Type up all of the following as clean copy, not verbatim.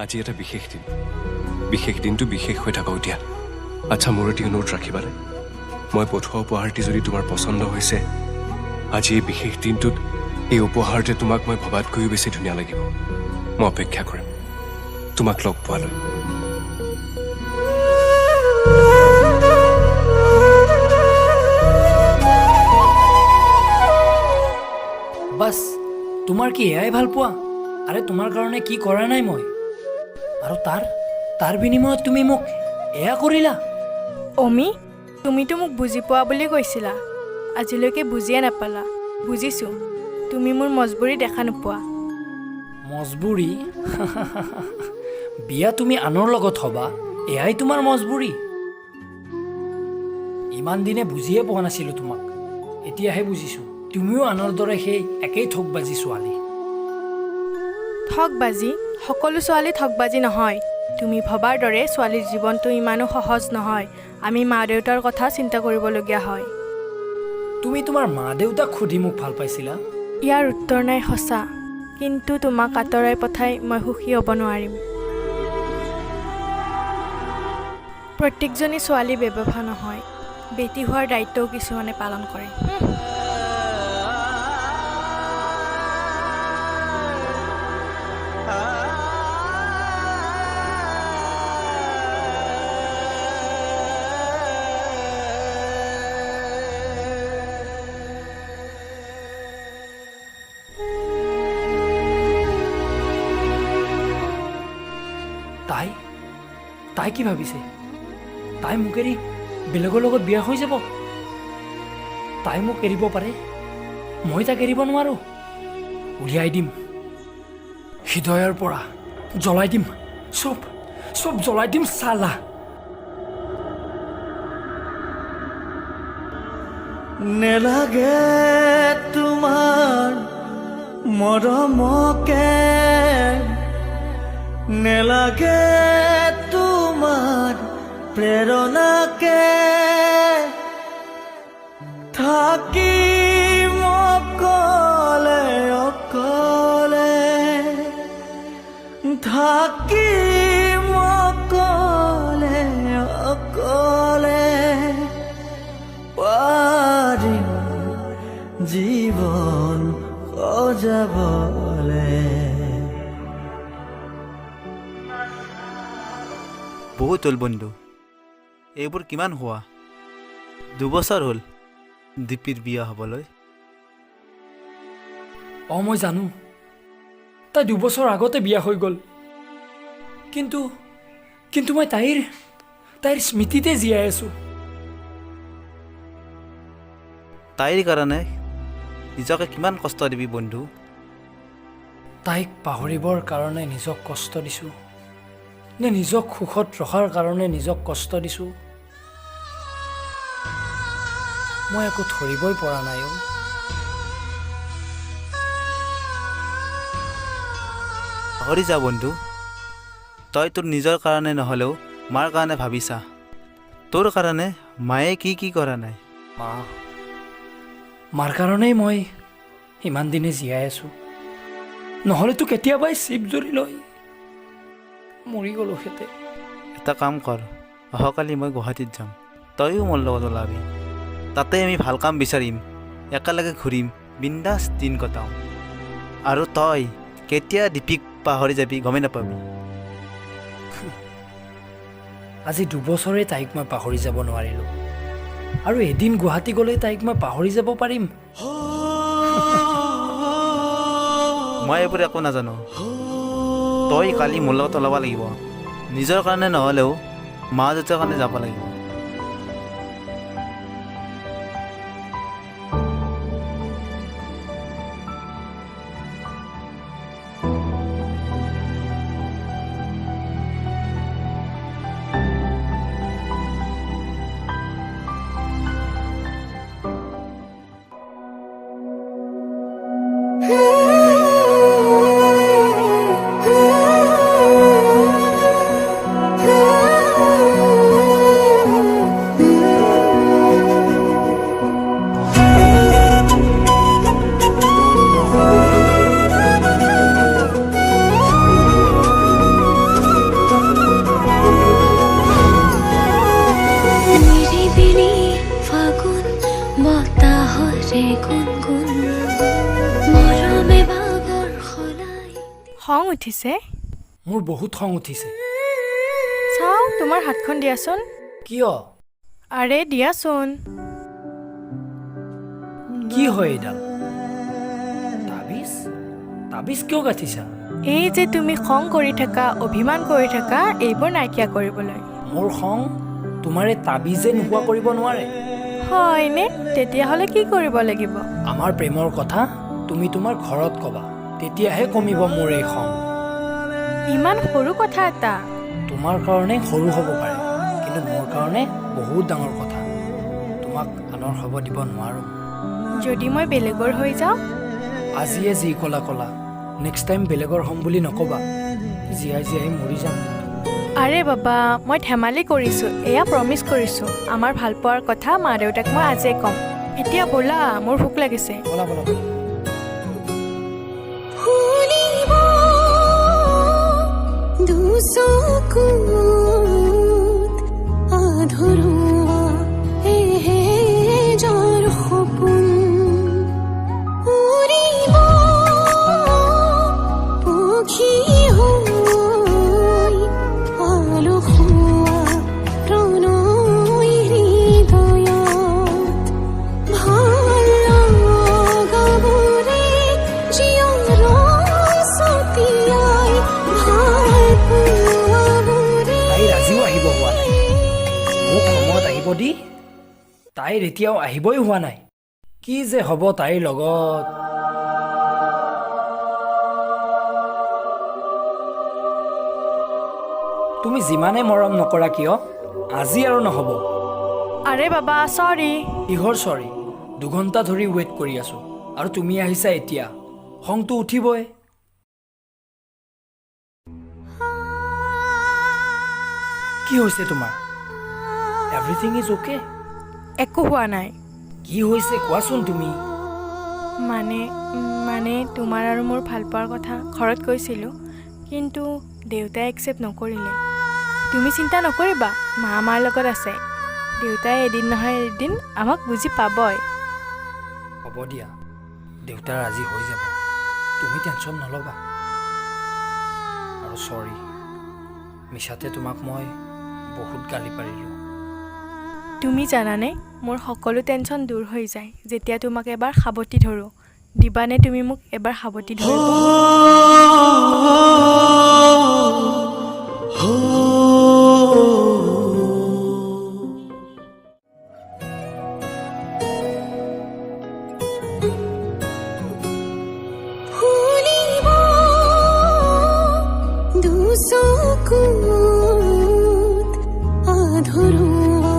আজি এটা বিশেষ দিন। বিশেষ দিনটো বিশেষ হৈ থাকক দিয়া। আচ্ছা, মোৰ এটি অনুৰোধ ৰাখিবানে? মই পঠোৱা উপহাৰটি যদি তোমাৰ পচন্দ হৈছে, আজি এই বিশেষ দিনটোত এই উপহাৰটোৱে তোমাক মই ভবাতকৈও বেছি ধুনীয়া লাগিব। মই অপেক্ষা কৰিম তোমাক লগ পোৱালৈ। বাছ, তোমাৰ কি এয়াই ভাল পোৱা? আৰে, তোমাৰ কাৰণে কি কৰা নাই মই, আৰু তাৰ তাৰ বিনিময়ত তুমি মোক এয়া কৰিলা? অমি, তুমিতো মোক বুজি পোৱা বুলি কৈছিলা, আজিলৈকে বুজিয়ে নাপালা। বুজিছোঁ, তুমি মোৰ মজবুৰি দেখা নোপোৱা। মজবুৰি? বিয়া তুমি আনৰ লগত হ'বা, এয়াই তোমাৰ মজবুৰি? ইমান দিনে বুজিয়ে পোৱা নাছিলোঁ তোমাক, এতিয়াহে বুজিছোঁ। তুমিও আনৰ দৰে সেই একেই ঠগবাজি ছোৱালী। ঠগবাজি? সকলো ছোৱালী ঠগবাজি নহয়। তুমি ভবাৰ দৰে ছোৱালীৰ জীৱনটো ইমানো সহজ নহয়। আমি মা দেউতাৰ কথা চিন্তা কৰিবলগীয়া হয়। তুমি তোমাৰ মা দেউতাক সুধি মোক ভাল পাইছিলা? ইয়াৰ উত্তৰ নাই সঁচা, কিন্তু তোমাক আঁতৰাই পঠাই মই সুখী হ'ব নোৱাৰিম। প্ৰত্যেকজনী ছোৱালী বেৱফা নহয়, বেটী হোৱাৰ দায়িত্বও কিছুমানে পালন কৰে। তাই তাই কি ভাবিছে? তাই মোক এৰি বেলেগৰ লগত বিয়া হৈ যাব? তাই মোক এৰিব পাৰে, মই তাক এৰিব নোৱাৰোঁ। উলিয়াই দিম হৃদয়ৰ পৰা, জ্বলাই দিম, চব চব জ্বলাই দিম চালা। নেলাগে তোমাৰ মৰমকে, নেলাগে তোমাৰ প্ৰেৰণাকে, থাকিম অকলে অকলে, থাকিম অকলে অকলে, পাৰিম জীৱন সজাবলে। বহুত হ'ল বন্ধু, এইবোৰ কিমান হোৱা? 2 বছৰ হ'ল দীপিৰ বিয়া হ'বলৈ। অঁ, মই জানো, তাই 2 বছৰ আগতে বিয়া হৈ গ'ল। কিন্তু কিন্তু মই তাইৰ তাইৰ স্মৃতিতে জীয়াই আছোঁ। তাইৰ কাৰণে নিজকে কিমান কষ্ট দিবি বন্ধু? তাইক পাহৰিবৰ কাৰণে নিজক কষ্ট দিছোঁ নে নিজক সুখত ৰখাৰ কাৰণে নিজক কষ্ট দিছোঁ, মই একো ধৰিবই পৰা নাই অ'। পাহৰি যা বন্ধু। তই তোৰ নিজৰ কাৰণে নহ'লেও মাৰ কাৰণে ভাবিছা। তোৰ কাৰণে মায়ে কি কি কৰা নাই। মা, মাৰ কাৰণেই মই ইমান দিনে জীয়াই আছোঁ। নহ'লেতো কেতিয়াবাই চিপ জুৰি লৈ মৰি গ'লো হেঁতেন। এটা কাম কৰ, অহাকালি মই গুৱাহাটীত যাম, তয়ো মোৰ লগত ওলাবি। তাতে আমি ভাল কাম বিচাৰিম, একেলগে ঘূৰিম, বিন্দাছ দিন কটাম। আৰু তই কেতিয়া দীপিক পাহৰি যাবি গমেই নাপাবি। আজি 2 বছৰে তাইক মই পাহৰি যাব নোৱাৰিলোঁ, আৰু এদিন গুৱাহাটী গ'লে তাইক মই পাহৰি যাব পাৰিম? মই এইবোৰ একো নাজানো। তই কালি মোৰ লগত ওলাব লাগিব। নিজৰ কাৰণে নহ'লেও মা দেউতাৰ কাৰণে যাব লাগিব। Ooh. উঠিছে? মোৰ বহুত খং উঠিছে। চাওঁ, তোমাৰ হাতখন দিয়াচোন। কিয়? আৰে দিয়াচোন। কি হয় এইডাল? তাবিজ? তাবিজ কিয় গাঁঠিছা? এই যে তুমি খং কৰি থাকা, অভিমান কৰি থাকা, এইবোৰ নাইকিয়া কৰিবলৈ। মোৰ খং তোমাৰ এই তাবিজে নোহোৱা কৰিব নোৱাৰে। হয়নে? তেতিয়াহ'লে কি কৰিব লাগিব? আমাৰ প্ৰেমৰ কথা তুমি তোমাৰ ঘৰত ক'বা, তেতিয়াহে কমিব মোৰ এই খং। ইমান সৰু কথা এটা? তোমাৰ কাৰণে সৰু হ'ব পাৰে, কিন্তু মোৰ কাৰণে বহুত ডাঙৰ কথা। তোমাক আনৰ হ'ব দিব নোৱাৰোঁ। যদি মই বেলেগৰ হৈ যাওঁ? আজিয়ে যি ক'লা ক'লা, নেক্সট টাইম বেলেগৰ হ'ম বুলি নক'বা। জীয়াই জীয়াই মৰি যাম। আৰে বাবা, মই ধেমালি কৰিছোঁ। এয়া প্ৰমিছ কৰিছোঁ, আমাৰ ভালপোৱাৰ কথা মা দেউতাক মই আজিয়ে ক'ম। এতিয়া ব'লা, মোৰ ভোক লাগিছে। ব'লা ব'লা ব'লা। ফুলিব দুচকুত আধৰুৱা এহেজাৰ সপোন, উৰিব পক্ষী হৈ আলসুৱা প্ৰণয় হৃদয়ত। ভাল লগাবোৰে জীয়ৰ ছটিয়াই ভাল পোৱাবোৰে। তাইৰ আজিও আহিব হোৱা নাই। মোক সময়ত আহিব দি তাইৰ এতিয়াও আহিবই হোৱা নাই। কি যে হ'ব তাইৰ লগত! তুমি যিমানে মৰম নকৰা কিয়, আজি আৰু নহ'ব। আৰে বাবা, চৰি। কিহৰ চৰি? 2 ঘণ্টা ধৰি ৱেইট কৰি আছোঁ আৰু তুমি আহিছা এতিয়া। খংটো উঠিবই। কি হৈছে তোমাৰ? Everything is okay? একো হোৱা নাই। কি হৈছে কোৱাচোন তুমি। মানে মানে তোমাৰ আৰু মোৰ ভালপোৱাৰ কথা ঘৰত কৈছিলোঁ, কিন্তু দেউতাই একচেপ্ট নকৰিলে। তুমি চিন্তা নকৰিবা, মা আমাৰ লগত আছে। দেউতাই এদিন নহয় এদিন আমাক বুজি পাবই। হ'ব দিয়া, দেউতাৰ আজি হৈ যাব। তুমি টেনশ্যন নল'বা। আৰু চৰি, মিছাতে তোমাক মই বহুত গালি পাৰিলোঁ। তুমি জানানে, মোৰ সকলো টেনশ্যন দূৰ হৈ যায় যেতিয়া তোমাক এবাৰ সাৱটি ধৰোঁ। দিবানে তুমি মোক এবাৰ সাৱটি ধৰিব? ফুলিব দুচকুত আধৰুৱা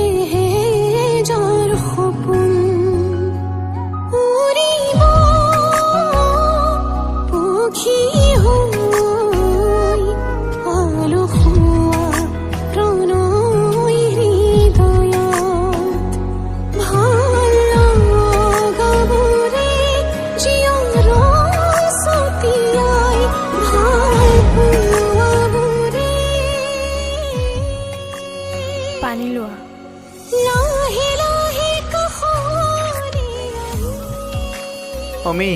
এহেজাৰ সপোন, উৰিব পক্ষী হৈ আলসুৱা প্ৰণয় হৃদয়ত। ভাল লগাবোৰে জীয়ৰ ছটিয়াই ভাল পোৱাবোৰে। পানী লোৱা। লাহে লাহে কাষৰে অমি,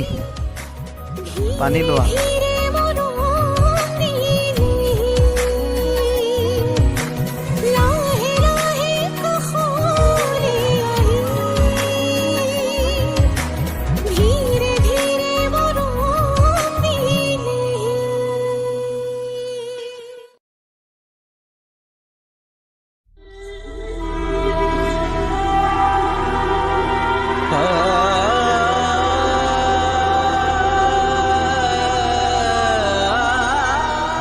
পানী লোৱা। ধীৰে মৰম দিলে, লাহে লাহে কাষৰে আহি ধীৰে ধীৰে মৰম দিলে।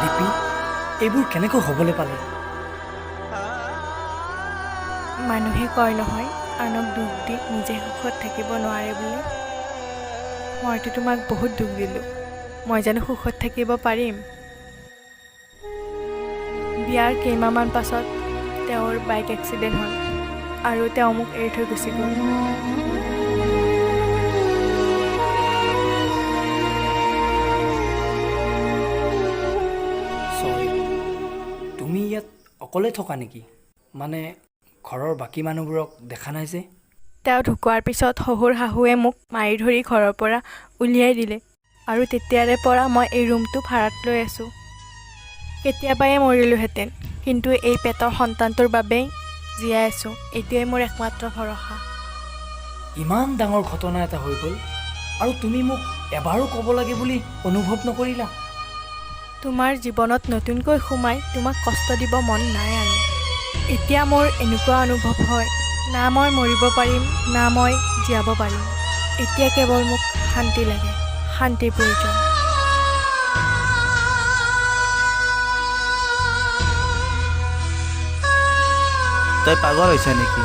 দীপি, এইবোৰ কেনেকৈ হ'বলৈ পালে? মানুহে কয় নহয়, আনক দুখ দি নিজে সুখত থাকিব নোৱাৰে বুলি। মইতো তোমাক বহুত দুখ দিলোঁ, মই জানো সুখত থাকিব পাৰিম? বিয়াৰ কেইমাহমান পাছত তেওঁৰ বাইক এক্সিডেণ্ট হ'ল আৰু তেওঁ মোক এৰি থৈ গুচি গ'ল। চৰি, তুমি ইয়াত অকলে থকা নেকি? মানে ঘৰৰ বাকী মানুহবোৰক দেখা নাই যে। তেওঁ ঢুকোৱাৰ পিছত শহুৰ শাহুৱে মোক মাৰি ধৰি ঘৰৰ পৰা উলিয়াই দিলে। আৰু তেতিয়াৰে পৰা মই এই ৰুমটো ভাড়াত লৈ আছোঁ। কেতিয়াবাই মৰিলোহেঁতেন, কিন্তু এই পেটৰ সন্তানটোৰ বাবেই জীয়াই আছোঁ। এইটোৱে মোৰ একমাত্ৰ ভৰসা। ইমান ডাঙৰ ঘটনা এটা হৈ গ'ল আৰু তুমি মোক এবাৰো ক'ব লাগে বুলি অনুভৱ নকৰিলা? তোমাৰ জীৱনত নতুনকৈ সোমাই তোমাক কষ্ট দিব মন নাই। আৰু এতিয়া মোৰ এনেকুৱা অনুভৱ হয়, না মই মৰিব পাৰিম, না মই জীয়াব পাৰিম। এতিয়া কেৱল মোক শান্তি লাগে, শান্তিৰ প্ৰয়োজন। তই পাগল হৈছ নেকি?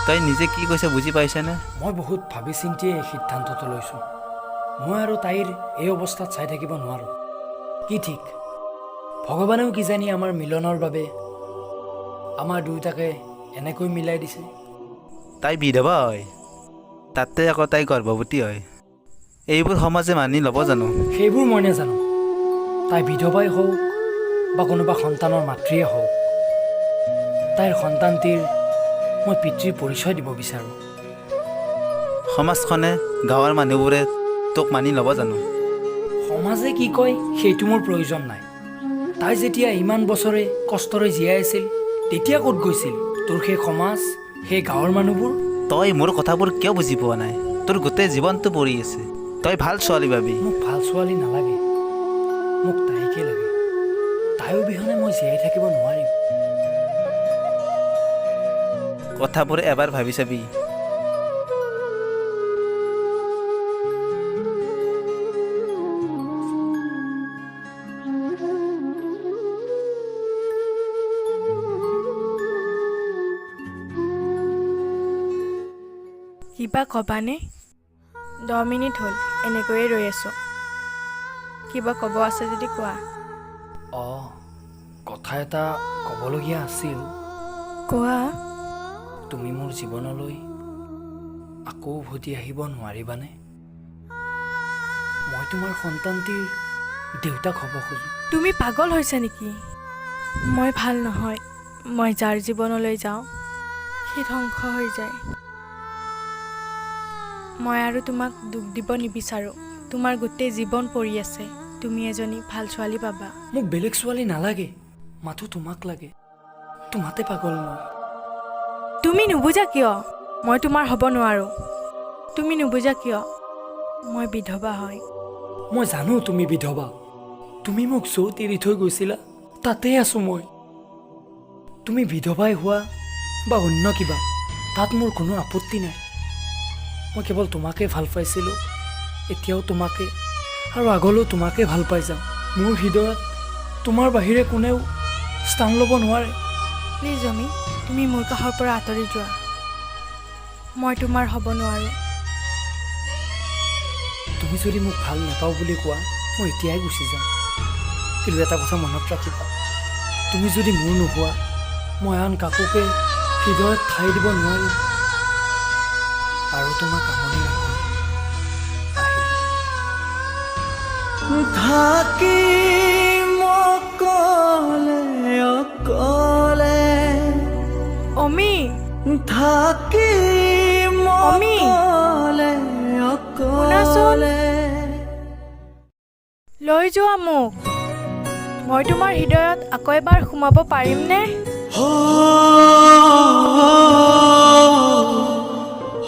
তই নিজে কি কৈছ বুজি পাইছনে? মই বহুত ভাবি চিন্তিয়ে এই সিদ্ধান্তটো লৈছোঁ। মই আৰু তাইৰ এই অৱস্থাত চাই থাকিব নোৱাৰোঁ। কি ঠিক, ভগৱানেও কিজানি আমাৰ মিলনৰ বাবে আমাৰ দুয়োটাকে এনেকৈ মিলাই দিছে। তাই বিধৱা হয়, তাতে আকৌ তাই গৰ্ভৱতী হয়। এইবোৰ সমাজে মানি ল'ব জানো? সেইবোৰ মই নাজানো। তাই বিধৱাই হওক বা কোনোবা সন্তানৰ মাতৃয়ে হওক, তাইৰ সন্তানটিৰ মই পিতৃৰ পৰিচয় দিব বিচাৰোঁ। সমাজখনে, গাঁৱৰ মানুহবোৰে তোক মানি ল'ব জানো? সমাজে কি কয় সেইটো মোৰ প্ৰয়োজন নাই। তাই যেতিয়া ইমান বছৰে কষ্টৰে জীয়াই আছিল, তেতিয়া ক'ত গৈছিল তোৰ সেই সমাজ, সেই গাঁৱৰ মানুহবোৰ? তই মোৰ কথাবোৰ কিয় বুজি পোৱা নাই? তোৰ গোটেই জীৱনটো পৰি আছে। তই ভাল ছোৱালী পাবি। মোক ভাল ছোৱালী নালাগে, মোক তাইকে লাগে। তাইৰ অবিহনে মই জীয়াই থাকিব নোৱাৰিম। কথাবোৰ এবাৰ ভাবি চাবি। কিবা ক'বানে? 10 মিনিট হ'ল, এনেকৈয়ে ৰৈ আছোঁ। কিবা ক'ব আছে যদি কোৱা। অঁ, কথা এটা ক'বলগীয়া আছিল। কোৱা। তুমি মোৰ জীৱনলৈ আকৌ উভতি আহিব নোৱাৰিবানে? মই তোমাৰ সন্তানটিৰ দেউতাক হ'ব খোজোঁ। তুমি পাগল হৈছা নেকি? মই ভাল নহয়। মই যাৰ জীৱনলৈ যাওঁ সি ধ্বংস হৈ যায়। মই আৰু তোমাক দুখ দিব নিবিচাৰোঁ। তোমাৰ গোটেই জীৱন পৰি আছে। তুমি এজনী ভাল ছোৱালী পাবা। মোক বেলেগ ছোৱালী নালাগে, মাথো তোমাক লাগে। তোমাতে পাগল মই। তুমি নুবুজা কিয় মই তোমাৰ হ'ব নোৱাৰোঁ? তুমি নুবুজা কিয় মই বিধৱা হয়? মই জানো তুমি বিধৱা। তুমি মোক য'ত এৰি থৈ গৈছিলা তাতেই আছোঁ মই। তুমি বিধৱাই হোৱা বা অন্য কিবা, তাত মোৰ কোনো আপত্তি নাই। মই কেৱল তোমাকে ভাল পাইছিলোঁ, এতিয়াও তোমাকে আৰু আগলৈও তোমাকে ভাল পাই যাম। মোৰ হৃদয়ত তোমাৰ বাহিৰে কোনেও স্থান ল'ব নোৱাৰে। প্লিজ অমি, তুমি মোৰ কাষৰ পৰা আঁতৰি যোৱা। মই তোমাৰ হ'ব নোৱাৰোঁ। তুমি যদি মোক ভাল নাপাওঁ বুলি কোৱা, মই এতিয়াই গুচি যাম। কিন্তু এটা কথা মনত ৰাখিবা, তুমি যদি মোৰ নোহোৱা, মই আন কাকোকে হৃদয়ত ঠাই দিব নোৱাৰিম আৰু তোমাক আমনি নকৰিম। আহিবা। থাকিম অকলে অকলে, অমি, থাকিম অমি, অকলে শুনাচোন। অকলে। লৈ যোৱা মোক। মই তোমাৰ হৃদয়ত আকৌ এবাৰ সোমাব পাৰিমনে? হো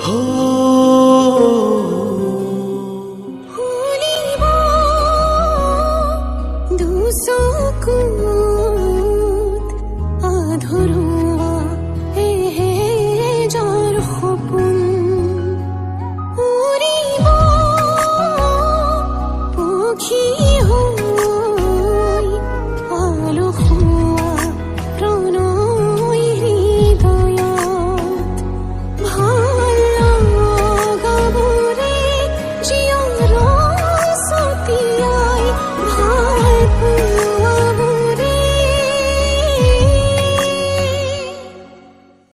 হো ফুলিব দুচকু।